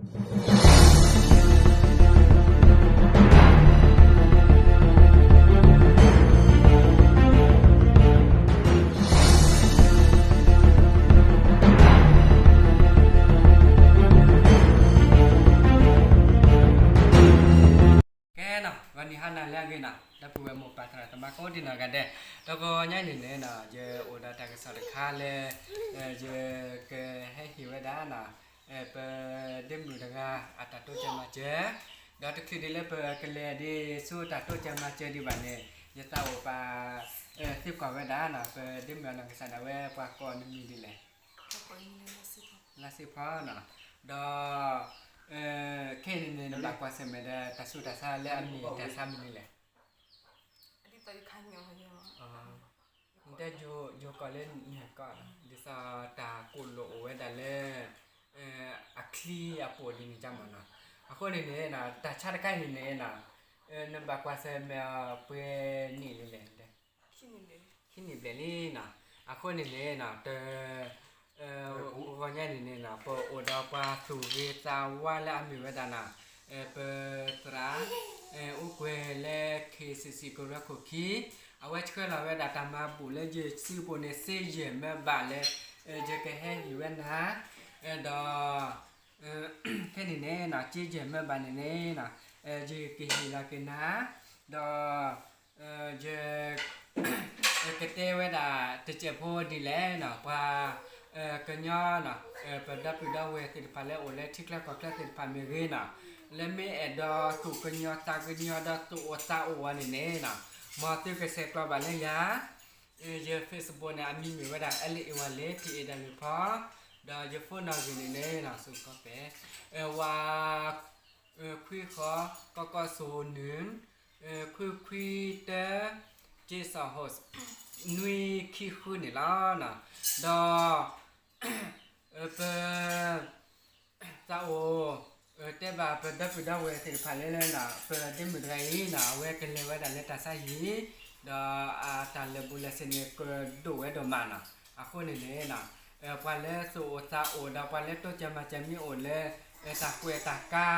ကဲနီၤ ဂီၤနံၤဟါနၤလၢအဂ့ၤနီၤ ဒီပုၢ်ဝဲၢ်မိၢ်ပၢ်သရၣ်သမါကိးဒံနီၢ်ဂၤဒဲး, ဒီးဂီၤညါအံၤန့ၣ်န့ၣ်နီၤ ယအိၣ်ဒီးတၢ်ကစီၣ်တခါလၢ ယကဟဲဟ့ၣ်ဝဲဒၣ်နီၤ ပဒ့မုၣ်တဂၤအတၢ်တိစၢၤမၤစၢၤ, ဒီးတချုးဒံးလၢပကလဲၤဒံးဆူတၢ်တိစၢၤမၤစၢၤဒံးဘၣ်န့ၣ် ယသးအိၣ်ပာ် သ့ၣ်ကီၢ်ဝဲဒၣ်နီၤ ပဒ့မုၣ်အနီၢ်ကစၢ်ဒၣ်ဝဲပှၤကိးနမံၤဒ်လဲၣ်, လါစ့ဖီနီၤ, ဒီး ခဲအံၤန့ၣ်န့ၣ် နဘၣ်ကွၢ်ဆၢၣ်မဲာ်ဒီးတၢ်ဆူးတၢ်ဆါလၢအမ့ၢ်တၢ်ဆါမနုၤလဲၣ်. နတဲယိၤကီၢ်လၢနဟဲကီၢ် ဒ်သိးတၢ်ကိၣ်လိာ်အိၣ်ဝဲဒၣ်လၢ အချံအပူၤဒ်န့ၣ်ကမ့ၢ်နီၤ, အဃိန့ၣ်န့ၣ် တၢ်ဆါတခါအံၤန့ၣ်န့ၣ် နဘၣ်ကွၢ်ဆၢၣ်မဲာ်အီၤပှဲၤနံၣ်လံလဲၣ်, ခံနံၣ်ဘျဲၣ်လံနီၤ, အဃိန့ၣ်န့ၣ် တ ဂီၤညါန့ၣ်န့ၣ် ပအိၣ်ဒီးပှၤသူၣ်ဂ့ၤသးဝါလၢအမ့ၢ်ဝဲဒၣ်နီၤ ပသရၣ် အိၣ်ကွဲၤလၢ KCC ကရၢခိၣ်ခံ, အဝဲဆှၢလီၤဝဲဒၣ်တၢ်မၤဘူၣ်လၢယစုပူၤန့ၣ် စ့ယဲၢ်မၢဘၣ်လၢ ယကဟဲဟ့ၣ်ဝဲနၤ, ဒီး ခဲန့ၣ်န့ၣ် စ့ယဲၢ်မၢဘၣ်န့ၣ်န့ၣ် ယကဟ့ၣ်လီၤက့ၤနၤ, ဒီး ယ ကတဲဝဲဒၣ်တစဲးဖိဒ်လဲၣ်နီၤ ပှၤ ကညီနီၤ ပဒီပုၢ်ဒီဝဲၢ်သ့ၣ်တဖၣ်လၢအိၣ်လၢထံချၢကီၢ်ချၢသ့ၣ်တဖၣ်မ့ၢ်ဂ့ၤနီၤ လၢမ့ၢ်အဲၣ်ဒိးသူၣ်ကညီၤသးကညီၤဒီးသူၣ်အိၣ်သးအိၣ်ဝဲန့ၣ်န့ၣ်နီၤ မ်သုကဆဲးကျိးဘၣ်လၢယၤ ယ Facebook န့ၣ် အမံၤမ့ၢ်ဝဲဒၣ် L A Y လၢ T A W ဖီ ဒီးယ phone နီၣ်ဂံၢ်န့ၣ်န့ၣ်နီၤ စူးကီးပဲာ် ဝါ ခွံဃီ ကီၢ်ကီၢ်စိၤနုၤ ခွံခွံတၢ က့စီၣ်ဟိး နွံခံဃုန့ၣ်လီၤ. ဒီး ပ သးအိၣ် တဲဘၣ်ပဒီပုၢ်ဒီဝဲၢ်သ့ၣ်တဖၣ်လၢ ပဒ့မုၣ်တဂၤအံၤနီၤ အဝဲကလဲၤဝဲဒၣ်လၢတၢ်ဆါဟံၣ် ဒီးအတၢ်လဲၤဘူးလဲၤဆ့န့ၣ် ကဒိၣ်ဝဲဒိၣ်မးနီၤ. အဃိန့ၣ်န့ၣ် ပှၤလၢသူၣ်အိၣ်သးအိၣ်ဒီးပှၤလၢတိစၢၤမၤစၢၤမ့ၢ်အိၣ်လၢ တၢ်ကွဲးတၢ်ကါ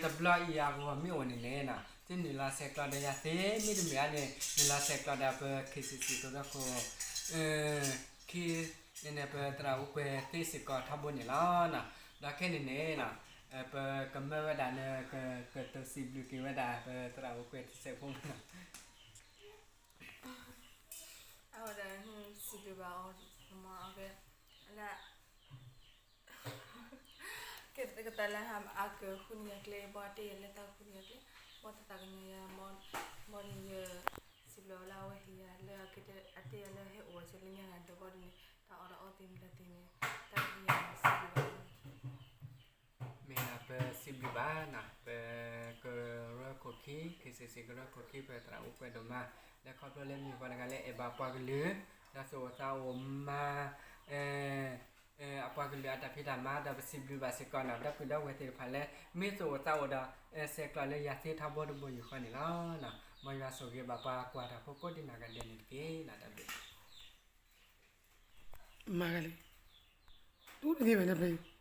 တဘျီအံၤအဂီၢ်မ့ၢ်အိၣ်န့ၣ်န့ၣ် သုနုာ်လီၤဆဲးကျိးဒီးယၤသ့ မ့တမ့ၢ်အါန့ၣ် နုာ်လီၤဆဲးကျိးဒီးပ KCC ကရၢခိၣ် ခံ န့ၣ်န့ၣ် ပသရၣ်အိၣ်ကွဲၤသ့စ့ၢ်ကီးထီဘိန့ၣ်လီၤ. ဒီးခဲန့ၣ်န့ၣ် ပကမၢဝဲဒၣ်န့ၣ် ကတိၤစံးဘျုးက့ၤဝဲဒၣ် ပသရၣ်အိၣ်ကွဲၤသ့စ့ၢ်ဖိန့ၣ်လီၤ. အဝဲဒၣ်စံးဘျုးဘၣ်အီၤ မ့ၢ်အကဲ လၢ ကဲသကတၢၢ်လၢအကဃုန့ၢ်ယၤကျဲ ဘၣ်တ့ၢ်ယၤလၢတၢ်ဃုန့ၢ်ယၤကျဲ ဘၣ်တသးကညီၤယၤ ဘၣ်န့ၣ်ယ စံးဘျုးလၢအဝဲဟ့ၣ်ယၤလၢအကတဲအတ့ၢ်ယၤလၢဟဲအိၣ်ဝဲဆူလၢညါဂၤ ဒီးဘၣ်ဒ်န့ၣ် တၢ်အီၣ်တၢ်အီသ့ၣ်မတၤသ့ၣ်န့ၣ် တၢ်ဟ့ၣ်ယၤစံးဘျုးဘၣ် မ့ၢ်ဒၣ်ပစံးဘျုးဘၣ်နီၤ ပကရၢခိၣ်ခံ KCC ကရၢခိၣ်ခံ ပသရၣ်အိၣ်ကွဲၤဒိၣ်မး လၢခီဖျိလၢမ့ၢ်ပှၤတဂၤလၢအဲၣ်ဘၣ်ပှၤကလုာ် ဒီးသူၣ်အိၣ်သးအိၣ်မၤ အပှၤကလုာ်အတၢ်ဖံးတၢ်မၤ ဒီးပစံးဘျုးဘၣ်စ့ၢ်ကီးနီၤ ဒီပုၢ်ဒီဝဲၢ်သ့ၣ်တဖၣ်လၢ မ့ၢ်သူၣ်အိၣ်သးအိၣ်ဒီး ဆဲးကျိးလၢယၤသ့ထီဘိတဘိယူၢ်ဃီန့ၣ်လီၤ. မ်ယွၤဆိၣ်ဂ့ၤဘၣ်ပှၤကွၢ်တၢ်ဖိကိးဒံနီၢ်ဂၤဒဲးန့ၣ်တက့ၢ်. တၢ်ဘျုး မၤဂၤလံ တူၢ်တသ့ဘၣ်လၢဖဲ